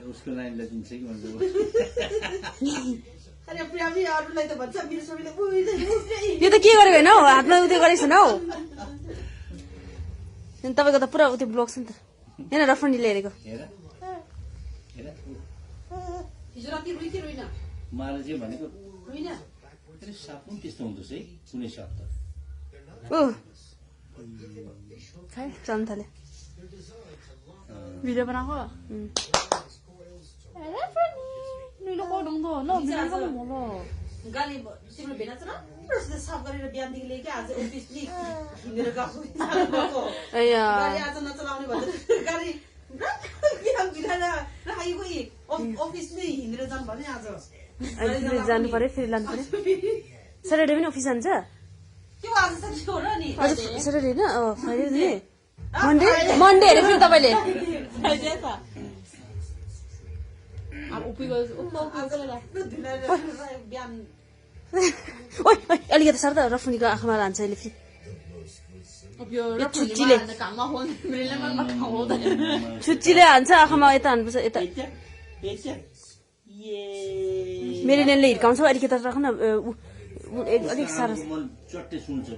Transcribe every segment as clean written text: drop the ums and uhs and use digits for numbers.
उसको नानीलाई दिन्छ कि भन्छ अरे प्रियामी अरूलाई त भन्छ मेरो सबैले बुझ्दै यो त के गरेको होइन हौ हातमा उयो गरेको छैन हौ तपाईँको त पुरा उयो ब्लक छ नि त हेर रफनीले हेरेको हेर हेर हिजो राति रुइ कि रुइन मलाई चाहिँ भनेको रुइन साप पनि त्यस्तो हुँदो रहेछ है कुनै साप त ओ खाइ चल्न थाल्यो भिडियो बनाएको गाली तिम्रो भेना छ राम्रो साफ गरेर बिहानदेखि लिएर आज अफिस पनि हिँडेर गएको गाडी आज नचलाउने भन्छ गाडी बिहान बिहान राखेको अफिस पनि हिँडेर जानु भने आज जानु पर्यो फेरि लानु पर्यो स्याटरडे पनि अफिस जान्छ के आज त के हो र नि आज स्याटरडे होइन फ्राइडे नि मन्डे मन्डे हेरे फेरि तपाईँले बिहान ओइ अलिकति साह्रो त रफनीको आँखामा लान्छ अहिले फेरि छुच्चीले हान्छ आँखामा यता हान्नुपर्छ यता मेरिनेनले हिर्काउँछ अलिकति राख न अलिक साह्रो चट्टे सुन्छ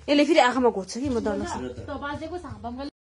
यसले फेरि आँखामा घोज्छ कि म डर लाग्छ